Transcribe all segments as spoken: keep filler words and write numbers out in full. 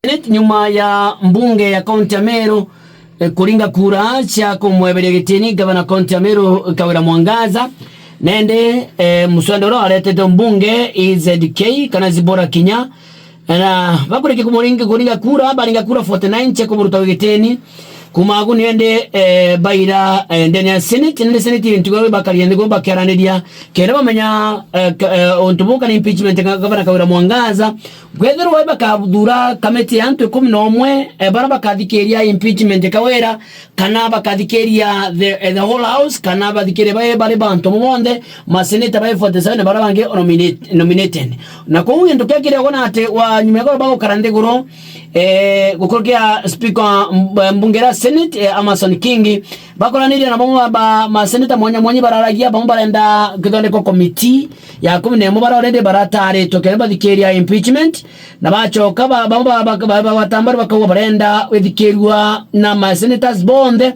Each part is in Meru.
Senate nyuma ya mbunge ya kaunti ya Meru, eh, kuringa kura cia kumweberia gitini gavana kaunti ya Meru Kawira Mwangaza. Nende, eh, muswenda uria waretete mbunge E Z K kana Zipporah Kinya, na bakurikia kumuringa, kuringa kura, baringa kura forty nine cia kumuruta gitini. Kuma agu nende, eh, baira, eh, ndene ya Senate, nende Senate ibintu biao bakaria nthiguru bakiaraniria, kenda bamenya, eh, ka-, eh, untu buu kana impeachment ga-, gavana Kawira Mwangaza. Bwethirwa bakathura kamiti ya antu ikumi na umwe, eh, bara bakathikiria impeachment Kawira, kana bakathikiria the, eh, the whole house, kana bathikirie bae bari bantu bonthe, maseneta bae forty seven bara bangi nominate-, nominated. Na kou gintu kia kiri uguo na ati wa nyuma ya bagukara nthiguru, eh, gukurukia speaker wa mb-, mbunge ya Senate, eh, Amason Kingi, bakoranirie na bamwe ba, ba maseneta mwanya mwanya bararagia, bamwe barenda kithondekwa komiti ya kumi na imwe bara already barataritwe kenda bathikiria impeachment, na bachoka ba, bamwe ba, ba, ba, ba, batambari bakauga barenda withikirua na masenators bonthe.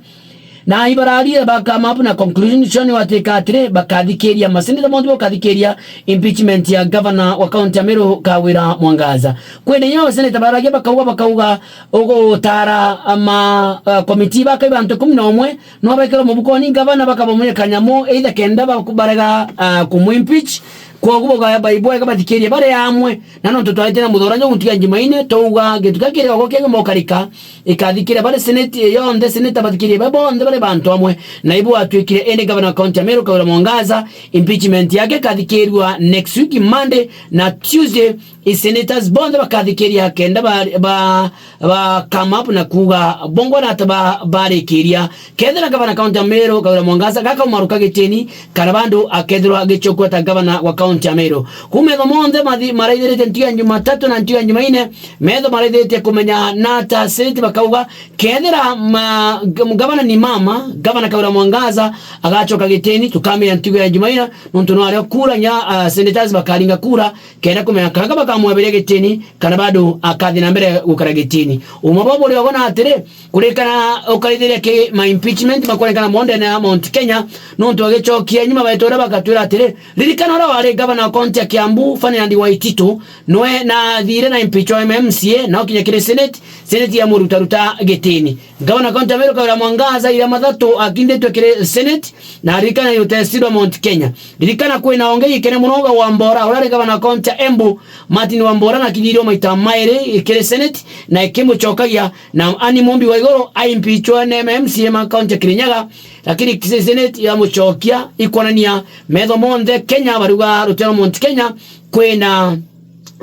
Na ibararire ba come up na conclusion watwika atiri, bakathikiria maseneta monthe, bakathikiria impeachment ya governor wa county ya Meru Kawira Mwangaza. Kwina inya maseneta baragia bakauga, bakauga ugutara ama, uh, komiti bakai bantu ikumi na umwe, no bekirwa mubukoni governor, bakabamunya kanyamu either kenda ba-, barega, uh, kumu impeach. Kwogu bugaya bai bwega bathikirie bari amwe. Na nontu twaite na muthurania gutiga Jumaine, twauga gintu kia kiri ogo kiega mokarika, ikathikiria bari senate yonthe, seneta bathikirie ba bonthe bari bantu amwe. Na ibu atwikire indi governor wa county ya Meru Kawira Mwangaza, impeachment yake ikathikirua next week Monday na Tuesday, i senators bonthe bakathikiria kenda ba, ba, ba come up na kuuga bongwa na ata ba, barikiria. Kethira gavana kaunti ya Meru Kawira Mwangaza gakaumaruka gitini, kana bado akethirwa agicokua ta gavana wa kaunti ya Meru. Kuu metho monthe mathi-, maraithirite ntuku ya Jumatatu na ntuku ya Jumaine, metho maraithirite kumenya na ata senate bakauga, kethira ma-, g-, gavana ni mama, gavana Kawira Mwangaza agacoka gitini, tukamenya ntuku ya Jumaine, nontu no aria kura nya, ah, senators bakaringa kura, kenda kumenya kanga bakamweberia gitini, kana bado akathi na mbere gukara gitini. Umwe bwa buri ogo na atiri, kurikana ukaithiria ki ma impeachment makuonekana mondo na Mount Kenya, nontu agicokia nyuma baitore bakatwira atiri, ririkana uria wari gavana wa county ya Kiambu, Ferdinand Waititu, nwe na thire na impeach wa M M C A, na ukinya kiri senate, senate ya murutaruta gitini. Gavana county ya Meru Kawira Mwangaza ira mathatu akinditwe kiri senate, na ririkana ni utesirwa Mount Kenya. Ririkana kwina onge ikene muno ga Wambora, uria ari gavana wa county ya Embu, Martin Wambora na akithirwe maita mairi kiri senate, na ikimucokagia na Annie Mumbi wa iguru aimpichwe na M M C A ma county ya Kirinyaga, lakini senate yamucokia. Ikwonania metho monthe Kenya baruga rutero Mount Kenya kwina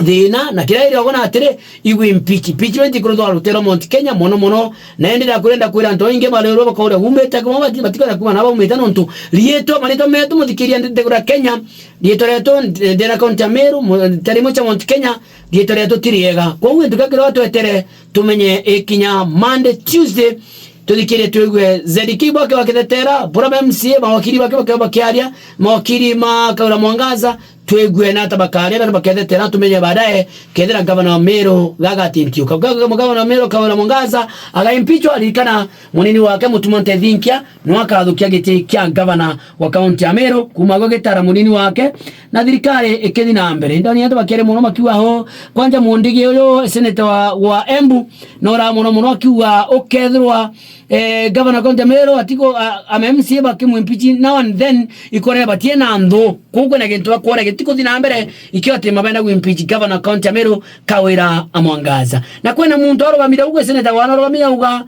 thina, na kiria iri ogo na atiri, igwe impeach. Impeachment ikuruthwa rutero Mount Kenya mono mono, na indi ndakurenda kwira antu baingi barerwo bakauria umite kuma bati-, batikwenda kuma na baumite nontu riitwa, maritwa metu muthikiria nthiguru ya Kenya, riitwa rietu ndena county ya Meru, mu-, tari imwe cia Mount Kenya, riitwa rietu ti riega. Kwoguo gintu kia kiria twetere tumenye ikinya Monday, Tuesday, tuthikirie twigue Z K bwake bakithetera, buria ba M C A, mawakiri bake bake bakiaria, mawakiri ma Kawira Mwangaza, twigue na ata bakaria na bakethetera, tumenye baadaye kethira gavana wa Meru gagatintiuka. Ga-, ga-, gavana wa Meru Kawira Mwangaza agaimpichwa, aririkana munini wake Mutuma Ntethinkia no akathukia giti kia gavana wa kaunti ya Meru, kuma gwe gitara munini wake na thirikari ikithi na mbere. Ndoni antu bakiari muno makiuga ho, kwanja Mundigi uyu seneta wa, wa Embu, no ra muno muno akiuga ukethirwa, eh, gavana kaunti ya Meru atigo, a, a M C A bakimwimpeach now and then, ikorera batie na nthu. Kuu kwina gintu bakwona gitikuthi na mbere, ikio ati mabenda gwimpeach gavana kaunti ya Meru Kawira Mwangaza. Na kwina muntu arugamire ugu seneta wana arugamire uga,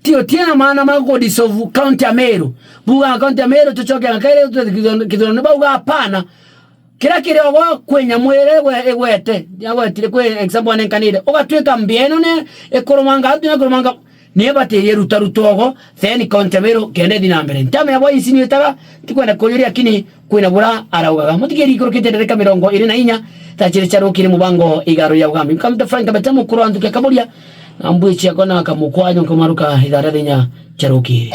ti utie na maana ma ku dissolve county ya Meru. Buga county ya Meru tucoke na kaire tu kithurano, kithurano, bauga hapana. Kiria kiri ogo kwi nyamu iria igwe-, igwete, yagwetire kwi example anenkanire. Ugatwika mbia ino ni ikurumanga antu, ni ikurumanga, ni ibatirie ruta ruta ogo, then county ya Meru kenda ithi na mbere. Ntamenya bwa insinuetaga, ntikwenda kujuria, lakini kwina bura araugaga. Muthikiri ikurukite ndereka mirongo iri na inya, tachiri cia rukiri mubango igaro ya ugambi. Mkamta Frank Kabete mukuru wa Nthuke Kaburia, na mbwi ciakwa na kamukwanyu nkumaruka ithara thinya cia rukiri.